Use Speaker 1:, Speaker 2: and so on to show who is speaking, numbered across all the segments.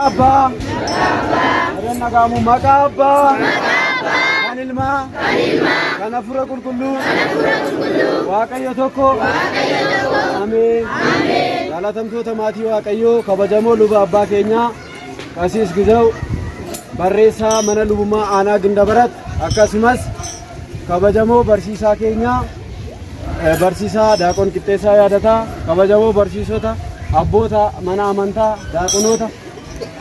Speaker 1: Abbaa. Sadan dhaga'amu maqaa Abbaa. Kan Ilmaa. Kan Hafuura Qulqulluu. Waaqayyo tokko. Ameen. Jaalatamtoota maatii Waaqayyoo kabajamoo luba abbaa keenyaa Qasiis Gizaw barreessaa mana lubummaa aanaa Gindabarat akkasumas kabajamoo barsiisaa keenyaa barsiisaa Daaqon Qixxeessaa Yaadataa, kabajamoo barsiisota, abboota mana amantaa, daaqonoota,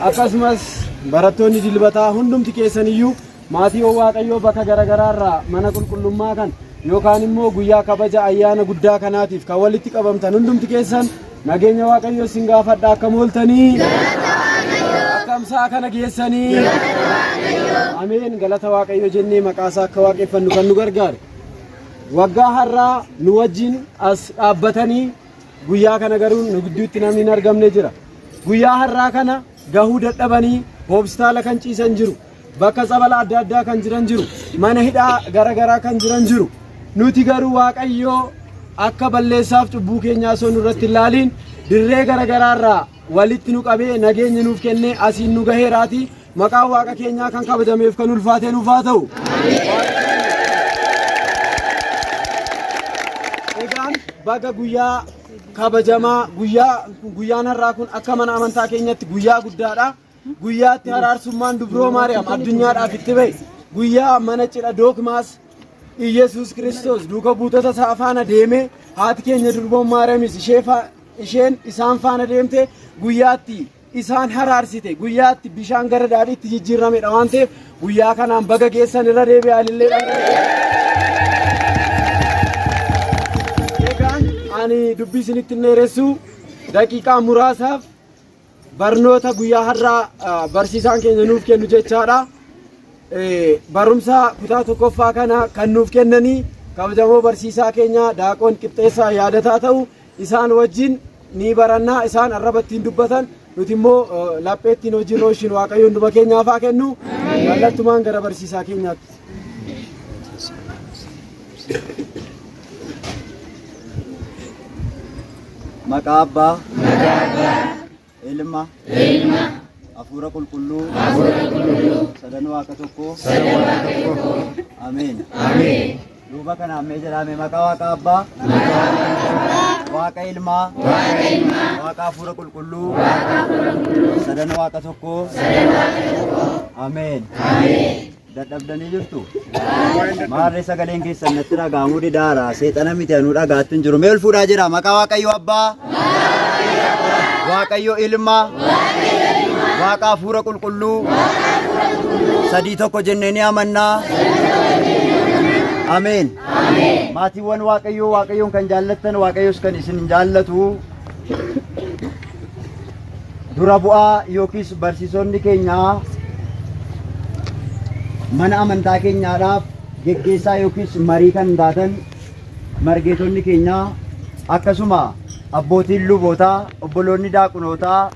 Speaker 1: akkasumas barattoonni dilbataa hundumti keessaniyyuu maatii Waaqayyoo bakka garaagaraa irraa mana qulqullummaa kan yookaan immoo guyyaa kabaja ayyaana guddaa kanaatiif kan walitti qabamtan hundumti keessan nageenya Waaqayyoo isin gaafadha. Akkam ooltanii? Akkam sa'a kana geessanii? Ameen. Galata Waaqayyoo jennee maqaa isaa akka waaqeffannu kan nu gargaare. Waggaa har'aa nu wajjin as dhaabbatanii guyyaa kana garuu nu gidduutti namni hin argamne jira. Guyyaa har'aa kana gahuu dadhabanii hospitaala kan ciisan jiru. Bakka tsabala adda addaa kan jiran jiru. Mana hidhaa gara garaa kan jiran jiru. Nuti garuu Waaqayyoo akka balleessaaf cubbuu keenyaa osoo nurratti hin laaliin dirree gara garaarraa walitti nu qabee nageenya nuuf kennee asiin nu gaheeraati. Maqaan Waaqa keenyaa kan kabajameef kan ulfaatee nuuf haa ta'u. Egaan baga guyyaa kabajamaa guyyaa guyyaan har'aa kun akka mana amantaa keenyatti guyyaa guddaadha. Guyyaatti haraarsummaan dubroo Maariyaam addunyaadhaaf itti ba'e. Guyyaa mana cidha Dookmaas Iyyasuus Kiristoos duuka buutota isaa faana deemee haati keenya durboon Maariyaamis isheen isaan faana deemte guyyaatti isaan haraarsite guyyaatti bishaan gara daadhiitti jijjiirramedha waan ta'eef guyyaa kanaan baga geessan irra deebi'aa ilillee dhangala'aa. Egaan ani dubbii isinitti hin dheeressu daqiiqaa muraasaaf barnoota guyyaa har'aa barsiisaan keenya nuuf kennu jechaadha. Barumsa kutaa tokkoffaa kana kan nuuf kennanii kabajamoo barsiisaa keenya Daaqoon Qixxeessaa Yaadataa ta'u isaan wajjin ni barannaa isaan arraba ittiin dubbatan nuti immoo laphee ittiin hojiirra oolchinu Waaqayyo hunduma keenyaaf haa kennu. Kallattumaan gara barsiisaa keenyaatti.
Speaker 2: Maqaa Abbaa, Ilma, Hafuura Qulqulluu, sadan Waaqa tokko. Ameen. Duuba kana ammee jedhame maqaa Waaqa Abbaa, Waaqa Ilmaa, Waaqa Hafuura Qulqulluu, sadan Waaqa tokko. Ameen. Dadhabdanii jirtu? Maarree sagaleen keessan natti dhaga'amuu didaara. Seexana miti anuu dhagaatti hin jiru. Mee ol fuudhaa jira. Maqaa Waaqayyo Abbaa, Waaqayyo Ilma, Waaqa Hafuura Qulqulluu, sadii tokko jennee ni amannaa. Ameen. Maatiiwwan Waaqayyoo Waaqayyoon kan jaallattan Waaqayyos kan isin jaallatu Dura bu'aa yookiis barsiisonni keenya mana amantaa keenyaadhaaf geggeessaa yookiis marii kan taatan margeetonni keenya akkasuma abbootiin lubootaa, obboloonni daaqunootaa,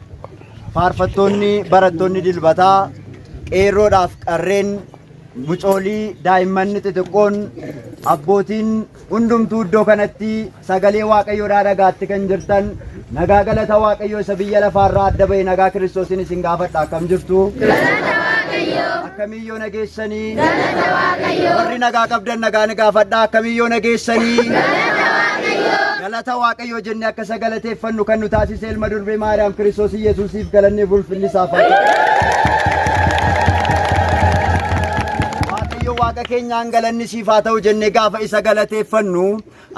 Speaker 2: faarfattoonni, barattoonni dilbataa, qeerroodhaaf qarreen, mucoolii, daa'immanni xixiqqoon, abbootiin Hundumtuu iddoo kanatti sagalee Waaqayyoodhaa dhagaatti kan jirtan nagaa galata Waaqayyoo isa biyya lafaarraa adda ba'e nagaa Kiristoosiin isin gaafadha. Akkam jirtu? Akkamiyyoo nageessanii? Warri nagaa qabdan nagaa ni gaafadha. Akkamiyyoo nageessanii? Galata Waaqayyoo jennee akka isa galateeffannu kan nu taasise ilma durbee Maariyaam Kiristoos Yesuusiif galanni fi ulfinni isaaf haa ta'u. Waaqayyo Waaqa keenyaan galanni siif haa ta'u jennee gaafa isa galateeffannu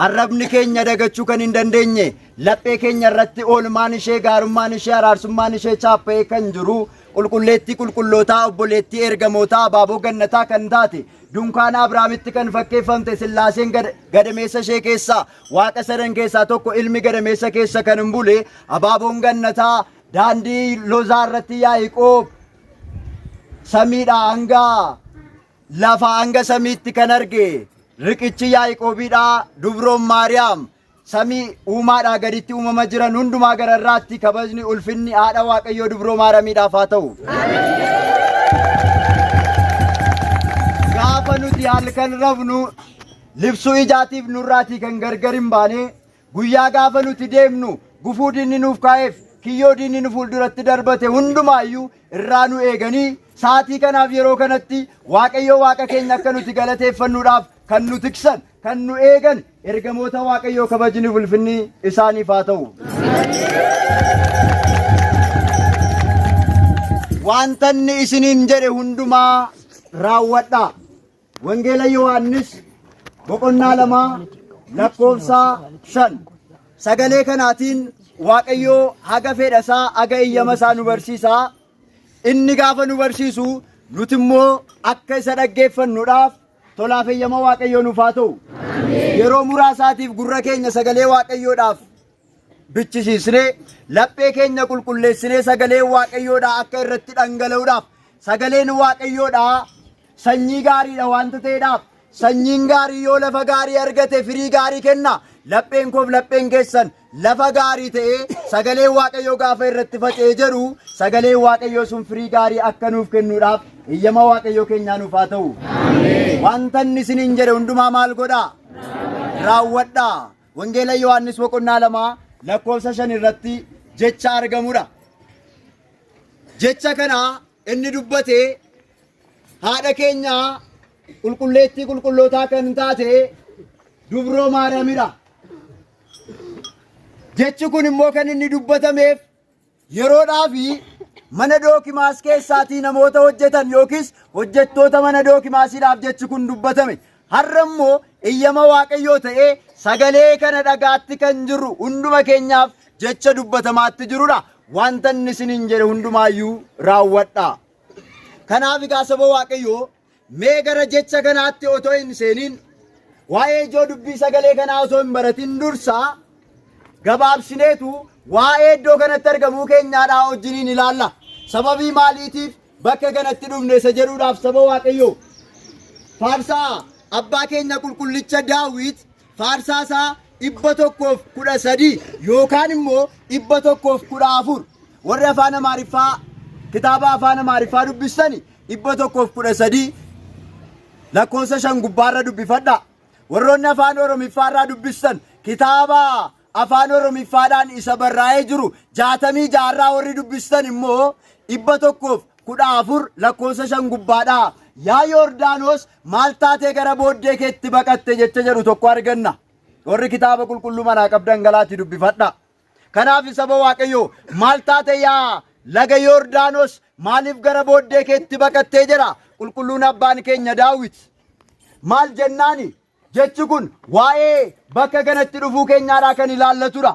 Speaker 2: arrabni keenya dagachuu kan hin dandeenye laphee keenya irratti oolmaan ishee gaarummaan ishee araarsummaan ishee chaappa'ee kan jiru qulqulleettii qulqullootaa obboleettii ergamootaa abaaboo gannataa kan taate dunkaana Abrahaamitti kan fakkeeffamte Sillaaseen gadameessa ishee keessaa Waaqa sadan keessaa tokko ilmi gadameessa keessa kan hin bule abaaboon gannataa daandii lozaa irratti Yaa'iqoob samiidhaa hanga lafaa hanga samiitti kan arge riqichi Yaa'iqoobiidhaa dubroon Maariyaam samii uumaadhaa gaditti uumama jiran hundumaa gararraatti kabajni ulfinni haadha Waaqayyoo dubroo Maaramiidhaaf haa ta'u. Gaafa nuti halkan rafnu libsuu ijaatiif nurraatii kan gargar hin baane guyyaa gaafa nuti deemnu gufuu dinni nuuf kaa'eef Kiyyoo diinni nu fuulduratti darbate hundumaayyuu irraa nu eeganii sa'aatii kanaaf yeroo kanatti Waaqayyo Waaqa keenya akka nuti galateeffannuudhaaf kan nu tiksan, kan nu eegan ergamoota Waaqayyoo kabajni ulfinni isaaniif haa ta'u. Wanta inni isiniin jedhe hundumaa raawwadhaa. Wangeela Yohaannis boqonnaa 2 lakkoofsa 5. Sagalee kanaatiin Waaqayyoo haga fedha isaa haga eeyyama isaa nu barsiisa. Inni gaafa nu barsiisu nuti immoo akka isa dhaggeeffannuudhaaf tolaaf eeyyama Waaqayyoo nuuf haa ta'u. Yeroo muraasaatiif gurra keenya sagalee Waaqayyoodhaaf bichisiisnee laphee keenya qulqulleessinee sagaleen Waaqayyoodhaa akka irratti dhangala'uudhaaf sagaleen Waaqayyoodhaa sanyii gaariidha wanta ta'eedhaaf sanyiin gaarii yoo lafa gaarii argate firii gaarii kenna. Lapheen koof lapheen keessan lafa gaarii ta'ee sagaleen Waaqayyoo gaafa irratti faca'ee jedhu sagaleen Waaqayyoo sun firii gaarii akka nuuf kennuudhaaf eeyyama Waaqayyoo keenyaa nuuf haa ta'u. Wanta inni isiniin jedhe hundumaa maal godhaa? Raawwadhaa. Wangeela Yohaannis boqonnaa 2 lakkoofsa 5 irratti jecha argamudha. Jecha kana inni dubbate haadha keenya qulqulleettii qulqullootaa kan taate Dubroo Maariyaamidha. Jechi kun immoo kan inni dubbatameef yeroodhaa fi mana dookimaas keessaatii namoota hojjetan yookiis hojjettoota mana dookimaasiidhaaf jechi kun dubbatame. Har'a immoo iyyama Waaqayyoo ta'ee sagalee kana dhagaatti kan jirru hunduma keenyaaf jecha dubbatamaatti jirudha. Wanta inni isiniin jedhe hundumaayyuu raawwadhaa. Kanaaf egaa saba Waaqayyoo mee gara jecha kanaatti otoo hin seeniin waa'ee ijoo dubbii sagalee kanaa osoo hin baratin dursaa gabaabsineetu waa'ee iddoo kanatti argamuu keenyaadhaa wajjiniin ilaalla. Sababii maaliitiif bakka kanatti dhufne isa jedhuudhaaf saba Waaqayyoo faarsaa abbaa keenya qulqullicha Daawit faarsaa isaa 113 yookaan immoo 114 warri afaan Amaariffaa kitaaba afaan Amaariffaa dubbistani 113 lakkoofsa 5 gubbaarra dubbifadha. Warroonni afaan Oromiffaarraa dubbistan kitaaba afaan Oromiffaadhaan isa barraa'ee jiru 66 irraa warri dubbistan immoo 114 lakkoofsa 5 gubbaadhaa. Yaa Yordaanos maal taatee gara booddee keetti baqatte jecha jedhu tokko arganna. Warri kitaaba qulqulluu manaa qabdan galaatti dubbifadha. Kanaaf saba Waaqayyoo maal taate yaa laga Yordaanos maaliif gara booddee keetti baqattee jedha qulqulluun abbaan keenya Daawit. Maal jennaani jechi kun waa'ee bakka kanatti dhufuu keenyaadhaa kan ilaallatudha.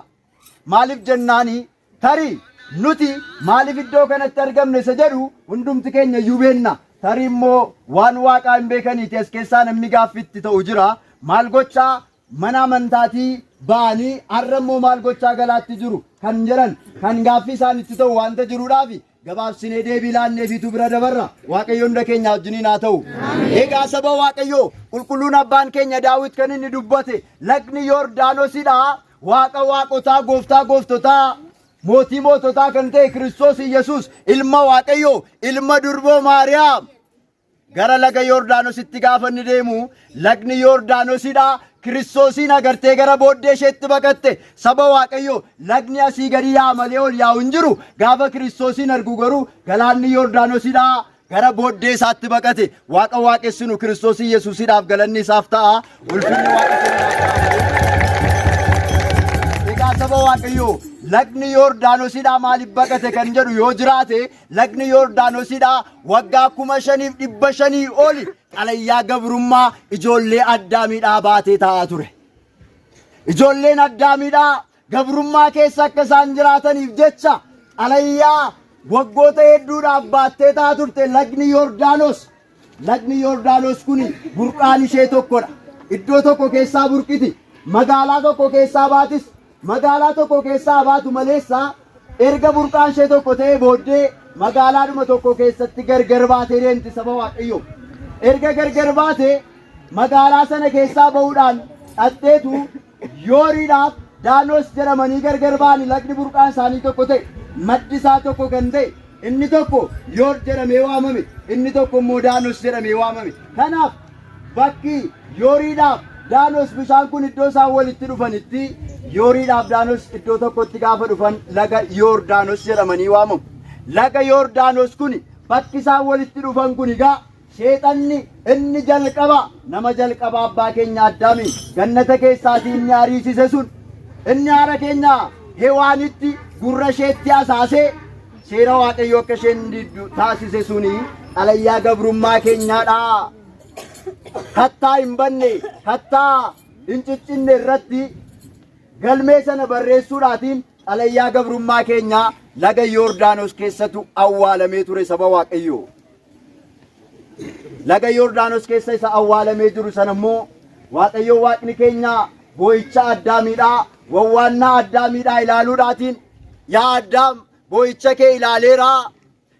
Speaker 2: Maaliif jennaani tarii nuti maaliif iddoo kanatti argamne isa jedhu hundumti keenya iyyuu beenna. Tarii immoo waan waaqaa hin beekaniiti as keessaa namni gaaffitti ta'u jira. Maal gochaa mana amantaatii ba'anii har'a immoo maal gochaa galaatti jiru kan jedhan kan gaaffii isaanitti ta'u wanta jiruudhaafi gabaabsinee deebii laanneefiitu bira dabarra. Waaqayyo hunda keenya wajjiniin haa ta'u. Egaa saba Waaqayyoo qulqulluun abbaan keenya Daawit kan inni dubbate lagni Yordaanosidha. Waaqa waaqotaa gooftaa gooftotaa mootii moototaa kan ta'e Kiristoos Iyyasuus ilma Waaqayyoo ilma durboo Maariyaam Gara laga Yordaanositti gaafa inni deemu lagni Yordaanosidha. Kiristoosiin agartee gara booddee isheetti baqatte. Saba Waaqayyoo lagni asii gadi yaa'a malee ol yaa'u hin jiru. Gaafa Kiristoosiin argu garuu galaanni Yordaanosidha. Gara booddee isaatti baqate. Waaqa waaqessinu Kiristoos Yesuusidhaaf galanni isaaf ta'a. Ulfinni Waaqa keenyaaf ta'a. Egaa saba Waaqayyoo lagni Yordaanosidha maaliif baqate kan jedhu yoo jiraate Lagni Yordaanosidha waggaa 5,500 oli xalayyaa gabrummaa ijoollee Addaamiidhaa baatee taa'aa ture. Ijoolleen Addaamiidhaa gabrummaa keessa akka isaan jiraataniif jecha xalayyaa waggoota hedduudhaaf baattee taa'aa turte lagni Yordaanos. Lagni Yordaanos kun burqaan ishee tokkodha. Iddoo tokko keessaa burqiti. Magaalaa tokko keessaa baatis. Magaalaa tokko keessaa baatu maleessa erga burqaan ishee tokko ta'ee booddee magaalaadhuma tokko keessatti gargar baatee deemti saba Waaqayyoo. Erga gargar baate magaalaa sana keessaa ba'uudhaan dhaqxeetu Yooriidhaaf Daanos jedhamanii gargar ba'ani lagni burqaan isaanii tokko ta'e maddi isaa tokko kan ta'e inni tokko Yoor jedhamee waamame inni tokko immoo Daanos jedhamee waamame. Kanaaf bakki Yooriidhaaf Daanos bishaan kun iddoo isaan walitti dhufanitti Yooriidhaaf Daanos iddoo tokkotti gaafa dhufan laga Yoordaanos jedhamanii waamamu. Laga Yoordaanos kun bakki isaan walitti dhufan kun egaa seexanni inni jalqaba nama jalqaba abbaa keenya Addaamiin gannata keessaatii inni ariisise sun inni haadha keenya Hewaanitti gurra isheetti hasaasee seera Waaqayyoo akka isheen diddu taasise suni xalayyaa gabrummaa keenyaadha. Kattaa hin banne, kattaa hin ciccinne irratti galmee sana barreessuudhaatiin xalayyaa gabrummaa keenyaa laga Yordaanos keessatu awwaalamee ture saba Waaqayyoo. Laga Yordaanos keessa isa awwaalamee jiru sana immoo Waaqayyo Waaqni keenya boo'icha Addaamiidhaa, wawwaannaa Addaamiidhaa ilaaluudhaatiin yaa Addaam boo'icha kee ilaaleera,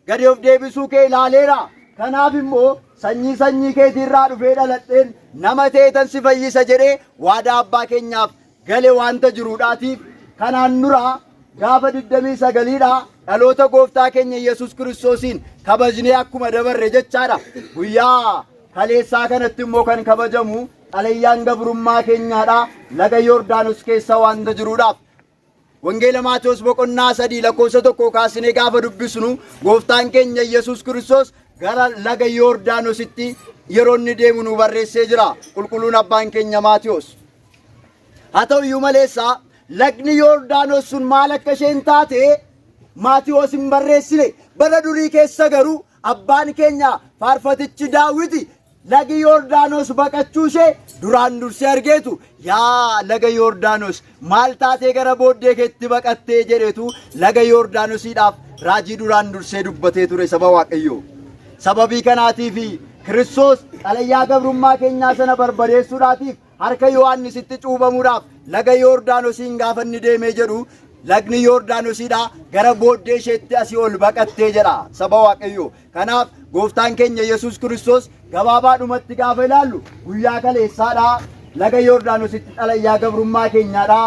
Speaker 2: gadi of deebisuu kee ilaaleera. Kanaaf immoo sanyii sanyii keetiirraa dhufee dhaladheen nama teetan si fayyisa jedhee waadaa abbaa keenyaaf gale waanta jiruudhaatiif kanaan dura gaafa 29dha dhaloota gooftaa keenya Yesuus Kiristoosiin kabajnee akkuma dabarre jechaadha. Guyyaa kaleessaa kanatti immoo kan kabajamu xalayyaan gabrummaa keenyaadha laga Yordaanos keessa waanta jiruudhaaf. Wangeela Maatewos boqonnaa 3 lakkoofsa 1 kaasnee gaafa dubbisnu gooftaan keenya Yesuus Kiristoos gara laga Yordaanositti yeroo inni deemu nu barreessee jira qulqulluun abbaan keenya Maatewos. Haa ta'u iyyuu maleessa lagni Yordaanos sun maal akka isheen taate Maatewos hin barreessine. Bara durii keessa garuu abbaan keenya faarfatichi Daawiti lagi Yordaanos baqachuu ishee duraan dursee argeetu yaa laga Yordaanos maal taatee gara booddee keetti baqattee jedheetu laga Yordaanosiidhaaf raajii duraan dursee dubbatee ture saba Waaqayyoo. Sababii kanaatiif Kiristoos xalayyaa gabrummaa keenyaa sana barbadeessuudhaatiif harka Yohaannisitti cuubamuudhaaf laga Yordaanosiin gaafa inni deemee jedhu lagni Yordaanosiidha gara booddee isheetti asii ol baqattee jedha saba Waaqayyoo. Kanaaf gooftaan keenya Yesuus Kiristoos gabaabaadhumatti gaafa ilaallu guyyaa kaleessaadha laga Yordaanositti xalayyaa gabrummaa keenyaadha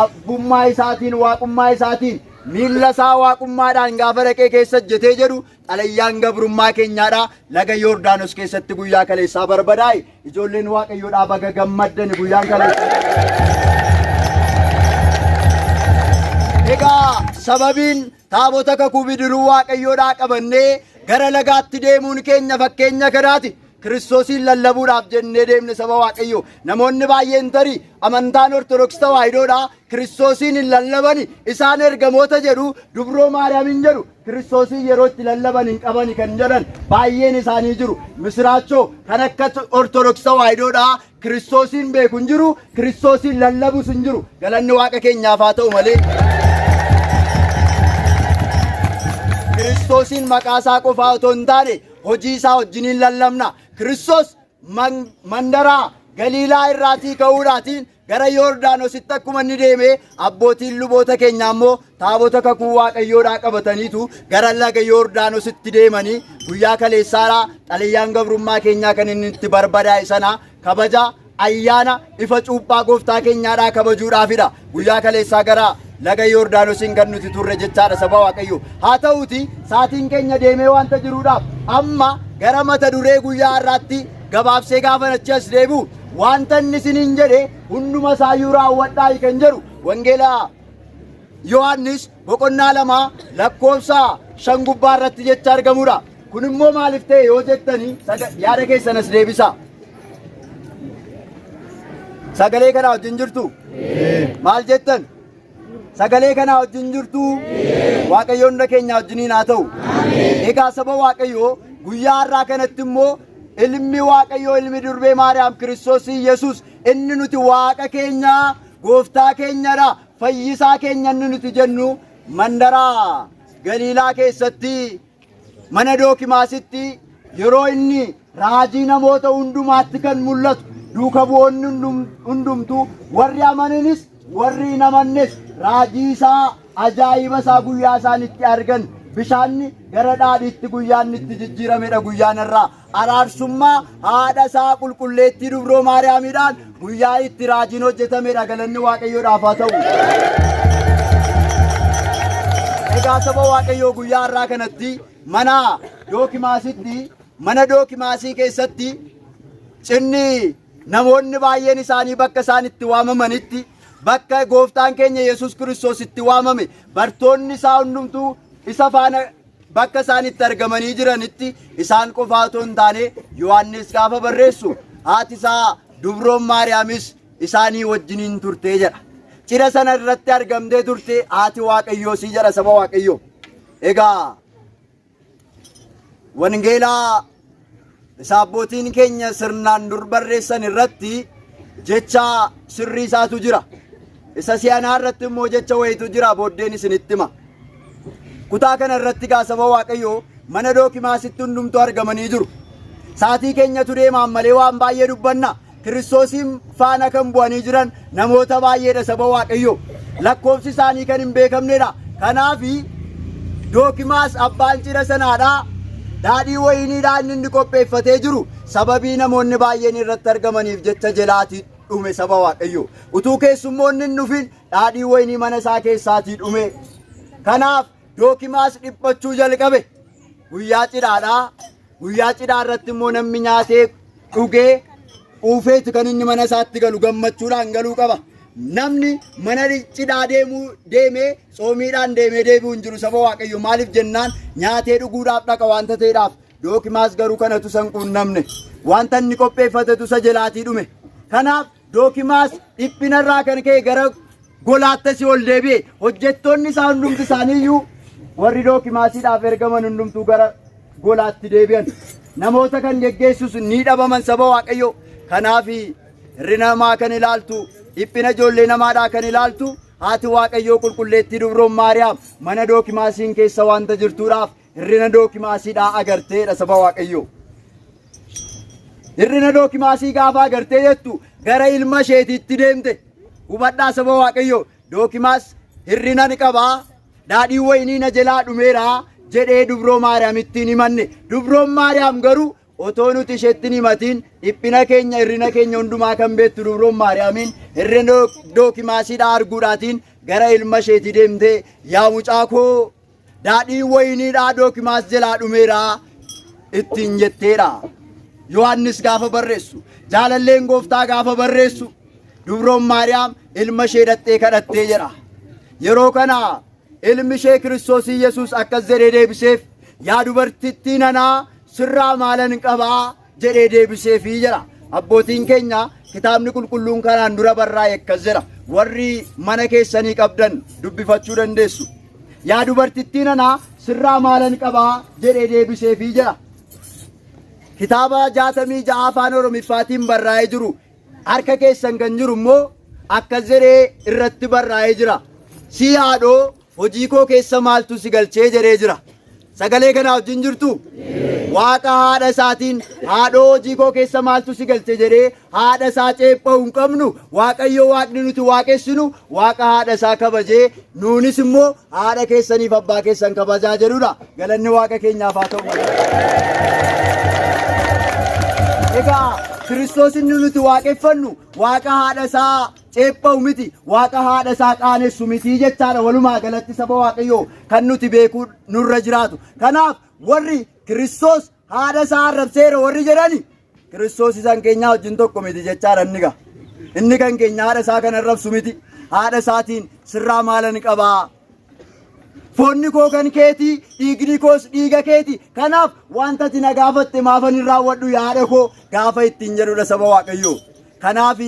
Speaker 2: abbummaa isaatiin waaqummaa isaatiin miilla isaa waaqummaadhaan gaafa dhaqee keessa ejjetee jedhu xalayyaan gabrummaa keenyaadha laga Yordaanos keessatti guyyaa kaleessaa barbadaa'e. Ijoolleen Waaqayyoodhaa baga gammaddani guyyaan kaleessaa. Egaa sababiin taabota kakuu bidiruu Waaqayyoodhaa qabannee gara lagaatti deemuun keenya fakkeenya kanaati. Kiristoosiin lallabuudhaaf jennee deemne saba Waaqayyoo. Namoonni baay'een tarii amantaan Ortodoksii Tawaahidoodha Kiristoosiin hin lallabani isaan ergamoota jedhu dubroo Maariyaam hin jedhu Kiristoosiin yeroo itti lallaban hin qabani kan jedhan baay'een isaanii jiru. Misiraachoo kan akka Ortodoksii Tawaahidoodha Kiristoosiin beeku hin jiru Kiristoosiin lallabus hin jiru. Galanni Waaqa keenyaaf haa ta'u malee. Kiristoosiin maqaa isaa qofaa otoo hin taane hojii isaa wajjiniin lallabna. Kiristoos mandaraa Galiilaa irraatii ka'uudhaatiin gara Yordaanositti akkuma inni deeme abbootiin luboota keenyaa immoo taabota kakuu Waaqayyoodhaa qabataniitu gara laga Yordaanositti deemanii guyyaa kaleessaadhaa xalayyaan gabrummaa keenyaa kan inni itti barbadaa'e sana kabaja ayyaana ifa cuuphaa gooftaa keenyaadhaa kabajuudhaafidha. Guyyaa kaleessaa gara laga Yordaanosiin kan nuti turre jechaadha saba Waaqayyoo. Haa ta'uuti saatiin keenya deemee wanta jiruudhaaf amma gara mata duree guyyaa har'aatti gabaabsee gaafa achi as deebi'u wanta inni isiniin jedhe hunduma isaayyuu raawwadhaa kan jedhu wangeela Yohaannis boqonnaa 2 lakkoofsa 5 gubbaa irratti jecha argamudha. Kun immoo maaliif ta'e yoo jettanii yaada keessan as deebisaa. Sagalee kanaa wajjin jirtu? Maal jettan? Sagalee kanaa wajjin jirtu? Waaqayyo hunda keenya wajjiniin haa ta'u. Egaa saba Waaqayyoo guyyaa har'aa kanatti immoo ilmi Waaqayyoo ilmi durbee Maariyaam Kiristoos Yesuus inni nuti Waaqa keenya gooftaa keenyadha fayyisaa keenya inni nuti jennu mandara Galiilaa keessatti mana Dookimaasitti yeroo inni raajii namoota hundumaatti kan mul'atu duuka bu'oonni hundumtuu warri amananis warri hin amannes raajii isaa ajaa'iba isaa guyyaa isaan itti argan bishaanni gara dhaadhiitti guyyaan itti jijjiiramedha guyyaan irraa araarsummaa haadha isaa qulqulleettii dubroo Maariyaamiidhaan guyyaa itti raajiin hojjetamedha galanni Waaqayyoodhaaf haa ta'u. Egaa saba Waaqayyoo guyyaa har'aa kanatti mana Dookimaasitti mana Dookimaasii keessatti cinni Namoonni baay'een isaanii bakka isaan itti waamamanitti, bakka gooftaan keenya Yesuus Kiristoos itti waamame, bartoonni isaa hundumtuu isa faana bakka isaan itti argamanii jiranitti isaan qofaa otoo hin taane Yohaannis gaafa barreessu haati isaa dubroon Maariyaamis isaanii wajjiniin turtee jedha. Cidha sana irratti argamtee turte haati Waaqayyoo si jedha saba Waaqayyoo. Egaa wangeelaa isa abbootiin keenya sirnaan dur barreessan irratti jecha sirrii isaatu jira. Isa si'anaa irratti immoo jecha wayitu jira booddeen isinitti hima. Kutaa kana irratti gaa saba Waaqayyoo mana Dookimaasitti hundumtuu argamanii jiru. Saatii keenyatu deemaan malee waan baay'ee dubbanna. Kiristoosiin faana kan bu'anii jiran namoota baay'eedha saba Waaqayyoo. Lakkoofsi isaanii kan hin beekamnedha. Kanaaf Dookimaas abbaan cidha sanaadha. Daadhii wayiniidhaa inni inni qopheeffatee jiru sababii namoonni baay'een irratti argamaniif jecha jelaatii dhume saba Waaqayyoo. Utuu keessummoonni hin dhufin daadhii wayinii mana isaa keessaatii dhume. Kanaaf Dookimaas dhiphachuu jalqabe. Guyyaa cidhaadhaa. Guyyaa cidhaa irratti immoo namni nyaatee dhugee quufeeti kan inni mana isaatti galu gammachuudhaan galuu qaba. Namni mana cidhaa deemuu deemee tsoomiidhaan deemee deebi'u hin jiru saba Waaqayyo maaliif jennaan nyaatee dhuguudhaaf dhaqa waanta ta'eedhaaf. Dookimaas garuu kanatu isa hin quunnamne. Wanta inni qopheeffatetu isa jelaatii dhume. Kanaaf Dookimaas dhiphina irraa kan ka'e gara golaatti asii ol deebi'e. Hojjettoonni isaa hundumti isaanii iyyuu warri Dookimaasiidhaaf ergaman hundumtuu gara golaatti deebi'an. Namoota kan geggeessus ni dhabaman saba Waaqayyoo. Kanaaf hir'ina namaa kan ilaaltu, dhiphina ijoollee namaadhaa kan ilaaltu haati Waaqayyoo qulqulleettii dubroon Maariyaam mana Dookimaasiin keessa wanta jirtuudhaaf hir'ina Dookimaasiidhaa agarteedha saba Waaqayyoo. Hir'ina Dookimaasii gaafa agartee jettu gara ilma isheetiitti deemte. Hubadhaa saba Waaqayyoo Dookimaas hir'ina ni qabaa daadhiin wayinii na jalaa dhumeera jedhee dubroo Maariyaamitti hin himanne. Dubroon Maariyaam garuu otoo nuti isheetti hin himatiin dhiphina keenya hir'ina keenya hundumaa kan beektu dubroon Maariyaamiin hir'ina Dookimaasiidhaa arguudhaatiin gara ilma isheetii deemtee yaa mucaa koo Daadhiin wayiniidhaa Dookimaas jalaa dhumeera ittiin jetteedha. Yohaannis gaafa barreessu, jaalalleen gooftaa gaafa barreessu, dubroon Maariyaam ilma ishee dhaxxee kadhattee jedha. Yeroo kana ilmi ishee Kiristoos Yesuus akkas jedhee deebiseef, yaa dubartittii nanaa sirraa maalan qabaa jedhee deebiseefii jedha. Abbootiin keenya kitaabni qulqulluun kanaan dura barraa'e akkas jedha. Warri mana keessanii qabdan dubbifachuu dandeessu. Yaa dubartittii nanaa sirraa maalan qabaa jedhee deebiseefii jedha. Kitaaba 66 afaan Oromiffaatiin barraa'ee jiru harka keessan kan jiru immoo akkas jedhee irratti barraa'ee jira. Sii haadhoo Hojii koo keessa maaltu si galchee jedhee jira. Sagalee kanaa wajjin jirtu? Waaqa haadha isaatiin haadhoo hojii koo keessa maaltu si galche jedhee haadha isaa ceepha'u hin qabnu. Waaqayyo waaqni nuti waaqessinu waaqa haadha isaa kabajee nuunis immoo haadha keessaniif abbaa keessan kabajaa jedhudha. Galanni waaqa keenyaaf haa ta'u malee. Egaa Kiristoos inni nuti waaqeffannu waaqa haadha isaa ceepha'u miti, waaqa haadha isaa qaanessu miti jechaadha walumaa galatti saba Waaqayyoo kan nuti beekuu nurra jiraatu. Kanaaf warri Kiristoos haadha isaa arrabseera warri jedhani Kiristoos isan keenyaa wajjin tokko miti jechaadha inni gaa. Inni kan keenya haadha isaa kan arrabsu miti. Haadha isaatiin sirraa maalan qabaa? Foonni koo kan keetii, dhiigni koos dhiiga keeti. Kanaaf wanta ati na gaafatte maafan hin raawwadhu yaa haadha koo gaafa ittiin jedhudha saba Waaqayyoo. Kanaaf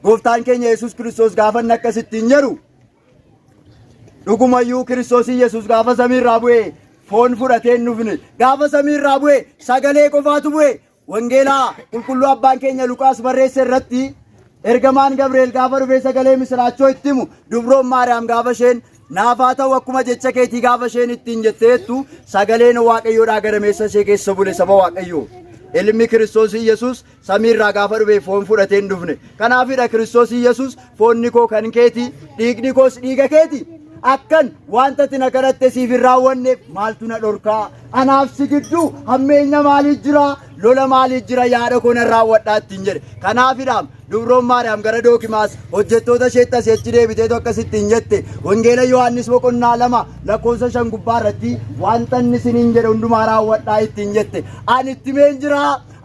Speaker 2: gooftaan keenya Yesuus Kiristoos gaafa inni akkas ittiin jedhu dhugumayyuu Kiristoos Yesuus gaafa samiirraa bu'e foon fudhatee hin dhufne. Gaafa samiirraa bu'e sagalee qofaatu bu'e. Wangeelaa qulqulluu abbaan keenya Luqaas barreesse irratti ergamaan Gabri'eel gaafa dhufee sagalee misiraachoo itti himu dubroon Maariyaam gaafa isheen naaf haa ta'u akkuma jecha keetii gaafa isheen ittiin jetteettu sagaleen Waaqayyoodhaa gadameessa ishee keessa bule saba Waaqayyoo. Ilmi Kiristoos Iyyasuus samiirraa gaafa dhufe foon fudhatee hin dhufne. Kanaafidha Kiristoos Iyyasuus foonni koo kan keeti, dhiigni koos dhiiga keeti. Akkan wanta ati na kadhatte siif hin raawwanneef maaltu na dhorkaa? Anaaf si gidduu hammeenya maalii jira? Lola maalii jira? Yaada koo nan raawwadhaa ittiin jedhe. Kanaafidha Dubroon Maariyaam gara Dookimaas hojjettoota isheetti asii achi deebiteetu akkasitti hin jette. Wangeela Yohaannis boqonnaa 2 lakkoofsa 5 gubbaa irratti wanta inni isiniin jedhe hundumaa raawwadhaa ittiin jette. Ani itti himeen jira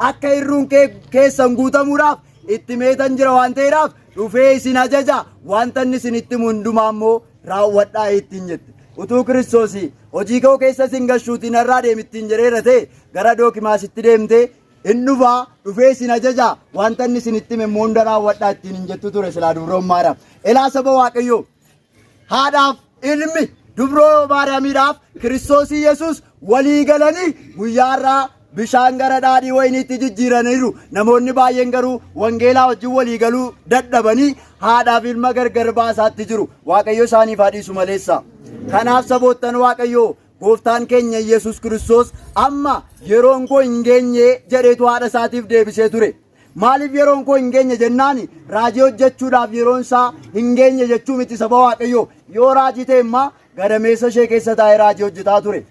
Speaker 2: akka hirruun keessan guutamuudhaaf itti himeetan jira waan ta'eedhaaf dhufee isin ajaja wanta inni isinitti himu hundumaa immoo raawwadhaa ittiin jette. Utuu Kiristoos hojii koo keessa isin gashuutiin narraa deemi ittiin jedheera ta'e gara Dookimaasitti deemtee In dhufa, dhufee isin ajaja, wanta inni isinitti hime immoo hunda raawwadhaa ittiin hin jettu ture silaa dubroon Maariyaam. Elaa saba Waaqayyoo, haadhaaf ilmi dubroo Maariyaamiidhaaf Kiristoosii Yesuus walii galanii guyyaa har'aa bishaan gara dhaadhii wayiniitti jijjiiraniiru. Namoonni baay'een garuu wangeelaa wajjin walii galuu dadhabanii haadhaaf ilma gargar baasaatti jiru. Waaqayyo isaaniif haa dhiisu maleessa. Kanaaf saboottan Waaqayyoo Gooftaan keenya Yesuus Kiristoos amma yeroon koo hin geenye jedheetu haadha isaatiif deebisee ture. Maaliif yeroon koo hin geenye jennaani raajii hojjechuudhaaf yeroon isaa hin geenye jechuu miti saba Waaqayyoo. Yoo raajii ta'e immaa gadameessa ishee keessa taa'ee raajii hojjetaa ture.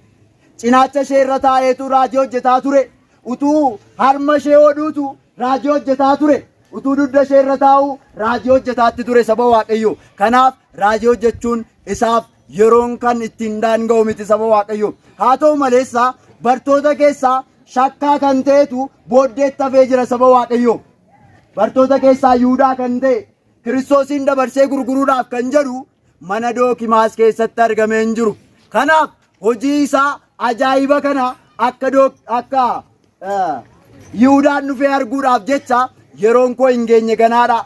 Speaker 2: Cinaacha ishee irra taa'eetu raajii hojjetaa ture. Utuu harma ishee hodhuutu raajii hojjetaa ture. Utuu dugda ishee irra taa'uu raajii hojjetaatti ture saba Waaqayyoo. Kanaaf raajii hojjechuun isaaf yeroon kan ittiin daanga'u miti saba Waaqayyoo. Haa ta'u maleessa bartoota keessaa shakkaa kan ta'etu booddeetti hafee jira saba Waaqayyoo. Bartoota keessaa Yihudaa kan ta'e Kiristoosiin dabarsee gurguruudhaaf kan jedhu mana Dookimaas keessatti argamee hin jiru. Kanaaf hojii isaa ajaa'iba kana akka akka Yihudaan dhufee arguudhaaf jecha yeroon koo hin geenye ganaadha.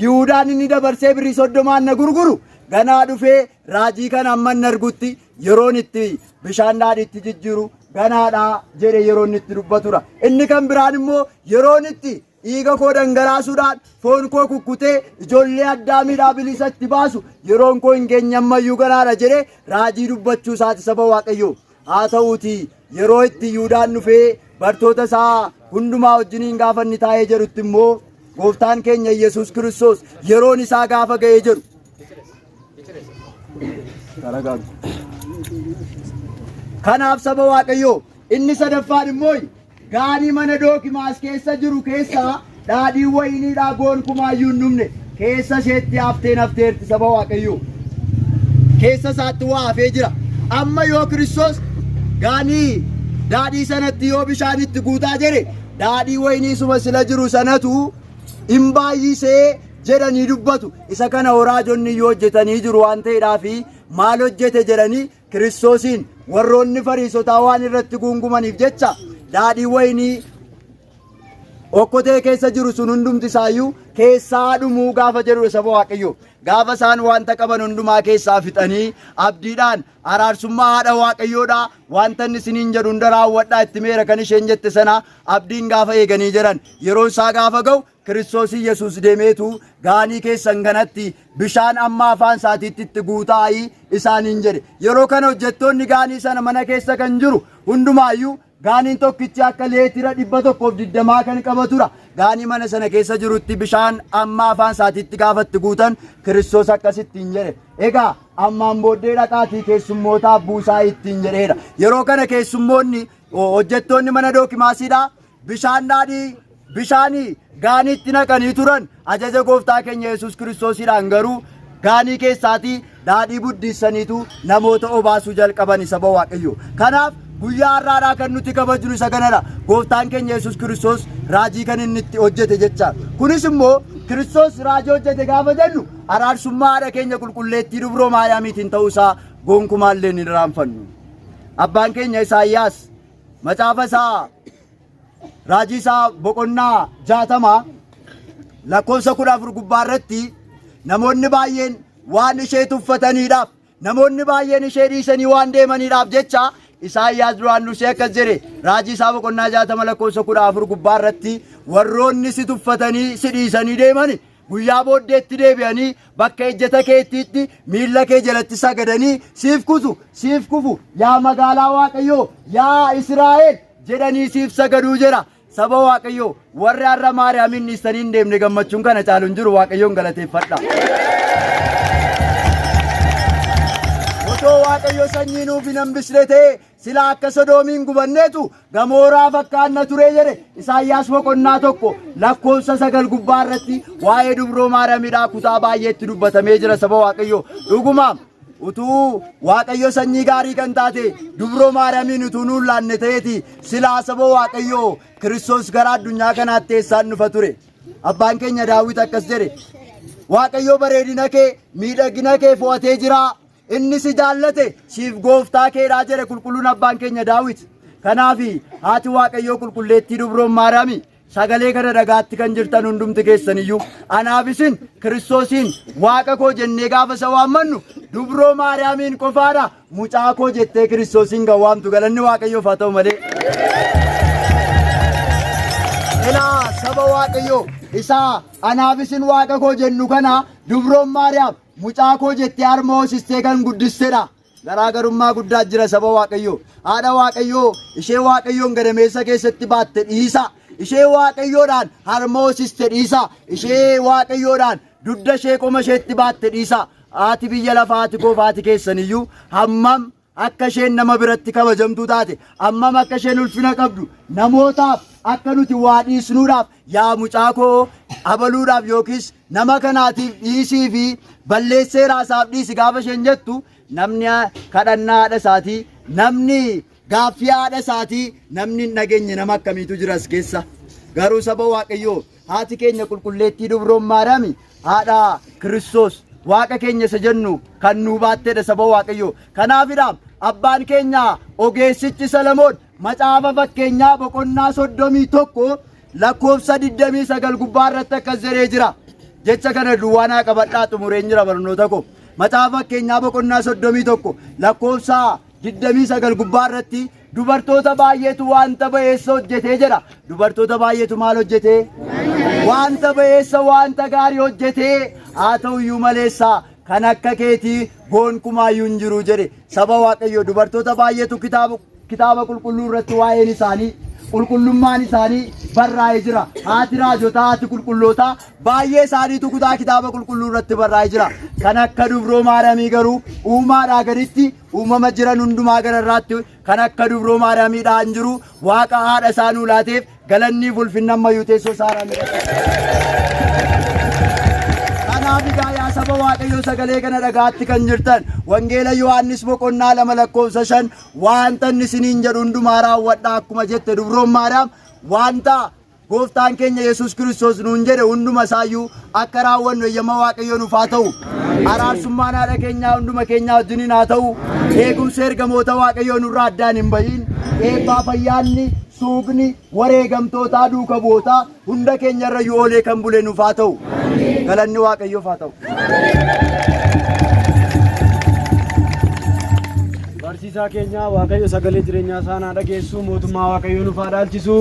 Speaker 2: Yihudaan inni dabarsee birrii soddomaan na gurguru ganaa dhufee raajii kana amma inni argutti yeroon itti bishaan daadhiitti jijjiiru ganaadha jedhe yeroo inni itti dubbatudha. Inni kan biraan immoo yeroon itti dhiiga koo dhangalaasuudhaan foon koo kukkutee ijoollee addaamiidhaa bilisa itti baasu yeroon koo hin geenye ammayyuu ganaadha jedhee raajii dubbachuu isaati saba Waaqayyoo. Haa ta'uutii yeroo itti Yihuudaan dhufee bartoota isaa hundumaa wajjiniin gaafa inni taa'ee jedhutti immoo gooftaan keenya Yesuus Kiristoos yeroon isaa gaafa ga'ee jedhu. Kanaaf saba Waaqayyoo inni sadaffaan immoo gaanii mana Dookimaas keessa jiru keessaa dhaadhii wayiniidhaa goonkumaayyuu hin dhumne keessa isheetti hafteen hafteerti saba Waaqayyoo. Keessa isaatti waa hafee jira. Amma yoo Kiristoos gaanii daadhii sanatti yoo bishaan itti guutaa jedhe daadhii wayinii suma sila jiru sanatu hin baay'isee jedhanii dubbatu. Isa kana horaajonni yoo hojjetanii jiru waan ta'eedhaafi maal hojjete jedhanii Kiristoosiin warroonni Fariisotaa waan irratti guungumaniif jecha daadhii wayinii okkotee keessa jiru sun hundumti isaayyuu keessaa dhumuu gaafa jedhudha saba Waaqayyoo. Gaafa isaan wanta qaban hundumaa keessaa fixanii abdiidhaan araarsummaa haadha Waaqayyoodha wanta inni isiniin jedhu hunda raawwadhaa itti meera kan isheen jette sana abdiin gaafa eeganii jiran yeroon isaa gaafa ga'u Kiristoos Yesuus deemeetu gaanii keessan kanatti bishaan amma afaan isaatiitti itti guutaa'ii isaaniin jedhe. Yeroo kana hojjettoonni gaanii sana mana keessa kan jiru hundumaayyuu gaaniin tokkichi akka leetira 120 kan qabatudha. Gaanii mana sana keessa jirutti bishaan amma afaan isaatiitti gaafa itti guutan Kiristoos akkasittiin jedhe. Egaa ammaan booddee dhaqaatii keessummootaaf buusaa ittiin jedheera. Yeroo kana keessummoonni hojjettoonni mana Dookimaasiidhaa bishaan daadhii bishaanii gaaniitti naqanii turan ajaja gooftaa keenya Yesuus Kiristoosiidhaan garuu gaanii keessaatii daadhii buddiissaniitu namoota obaasuu jalqabani saba Waaqayyoo. Kanaaf guyyaa har'aadhaa kan nuti kabajnu isa kanadha. Gooftaan keenya Yesuus Kiristoos raajii kan inni itti hojjete jecha. Kunis immoo Kiristoos raajii hojjete gaafa jennu araarsummaa haadha keenya qulqulleettii dubroo Maariyaamiitiin ta'uusaa gonkumaallee hin irraanfannu. Abbaan keenya Isaayyaas Macaafa isaa raajii isaa boqonnaa 60 lakkoofsa 14 gubbaa irratti namoonni baay'een waan ishee tuffataniidhaaf namoonni baay'een ishee dhiisanii waan deemaniidhaaf jecha Isaayyaas duraan dursee akkas jedhe raajii isaa boqonnaa 60 lakkoofsa 14 gubbaa irratti warroonni si tuffatanii si dhiisanii deemani Guyyaa booddeetti deebi'anii bakka ejjeta keettiitti miilla kee jalatti sagadanii siif kutu, siif kufu, yaa magaalaa Waaqayyoo, yaa Israa'el jedhanii siif sagaduu jedha. Saba Waaqayyoo warri har'a Maariyaamiin dhiistanii hin deemne gammachuun kana caalu hin jiru Waaqayyoon galateeffadha. Otoo Waaqayyo Waaqayyo sanyii nuuf hin hambisne ta'e silaa akka Sodoomiin gubanneetu Gamooraa fakkaanna ture jedhe Isaayyaas boqonnaa 1 lakkoofsa 9 gubbaa irratti waa'ee dubroo Maariyaamidhaa kutaa baay'eetti dubbatamee jira saba Waaqayyo. Dhuguma utuu Waaqayyo sanyii gaarii kan taate dubroo Maariyaamiin utuu nuun laanne ta'eeti silaa saba Waaqayyo Kiristoos gara addunyaa kanaatti eessaan dhufa ture. Abbaan keenya Daawit akkas jedhe Waaqayyo bareedina kee miidhagina kee fo'atee jira. Inni si jaallate siif gooftaa keedhaa jedhe qulqulluun abbaan keenya Daawit. Kanaaf haati Waaqayyoo qulqulleettii dubroon Maariyaami sagalee kana dhagaatti kan jirtan hundumti keessaniyyuu anaaf isin Kiristoosiin Waaqa koo jennee gaafa isa waammannu dubroo Maariyaamiin qofaadha mucaa koo jettee Kiristoosiin kan waamtu galanni Waaqayyoof haa ta'u malee. Ilaa saba Waaqayyoo isaa anaaf isin Waaqa koo jennu kana dubroon Maariyaam Mucaa koo jettee harma hoosistee kan guddistedha. Garaagarummaa guddaa jira saba Waaqayyoo. Haadha Waaqayyoo ishee Waaqayyoon gadameessa keessatti baatte dhiisa. Ishee Waaqayyoodhaan harma hoosiste dhiisa. Ishee Waaqayyoodhaan dugda ishee qoma isheetti baatte dhiisa. Haati biyya lafaa haati koof haati keessaniyyuu hammam akka isheen nama biratti kabajamtuu taate, ammam akka isheen ulfina qabdu, namootaaf akka nuti waa dhiisnuudhaaf, yaa mucaa koo abaluudhaaf yookiis nama kanaatiif dhiisii fi balleesseeraa isaaf dhiisi gaafa isheen jettu, namni kadhannaa haadha isaatii, namni gaaffii haadha isaatii, namni hin dhageenye nama akkamiitu jira as keessa. Garuu saba Waaqayyoo Haati keenya qulqulleettii dubroon Maariyaami haadha Kiristoos Waaqa keenya isa jennu kan nuu baattedha saba Waaqayyoo. Kanaafidha abbaan keenya ogeessichi Salamoon macaafa fakkeenyaa boqonnaa 31 lakkoofsa 29 gubbaa irratti akkas jedhee jira. Jecha kana duwwaa naa qabadhaa xumureen jira barnoota koo. Macaafa fakkeenyaa boqonnaa 31 lakkoofsa 29 gubbaa irratti dubartoota baay'eetu wanta ba'eessa hojjetee jedha. Dubartoota baay'eetu maal hojjetee? Wanta ba'eessa wanta gaarii hojjetee haa ta'u iyyuu maleessa kan akka keetii gonkumaayyuu hin jiru jedhe. Saba Waaqayyoo dubartoota baay'eetu kitaaba kitaaba qulqulluu irratti waa'een isaanii qulqullummaan isaanii barraa'ee jira. Haati raajotaa, haati qulqullootaa baay'ee isaaniitu kutaa kitaaba qulqulluu irratti barraa'ee jira. Kan akka dubroo Maariyaamii garuu uumaadhaa gaditti Uumama jiran hundumaa gararraatti kan akka dubroo Maariyaamiidhaa hin jiru. Waaqa haadha isaa nuu laateef galanniif ulfinni ammayyuu teessoo isaa irraa miidhagsa. Kanaaf egaa yaa saba Waaqayyoo sagalee kana dhagaatti kan jirtan Wangeela Yohaannis boqonnaa 2 lakkoofsa 5 wanta inni isiniin jedhu hundumaa raawwadhaa akkuma jette dubroon Maariyaam wanta Gooftaan keenya Yesuus Kiristoos nuun jedhe hunduma isaayyuu akka raawwannu eeyyama Waaqayyoo nuuf haa ta'u. Araarsummaan haadha keenyaa hunduma keenyaa wajjiniin haa ta'u. Eegumsi ergamoota Waaqayyoo nurraa addaan hin bahin. Eebbaa fayyaanni, suuqni, wareegamtootaa, duuka bu'ootaa hunda keenya irra iyyuu oolee kan bule nuuf haa ta'u. Galanni Waaqayyoof haa ta'u.
Speaker 1: Barsiisaa keenya Waaqayyo sagalee jireenyaa isaan haa dhageessu mootummaa Waaqayyoo nuuf haa dhaalchisu.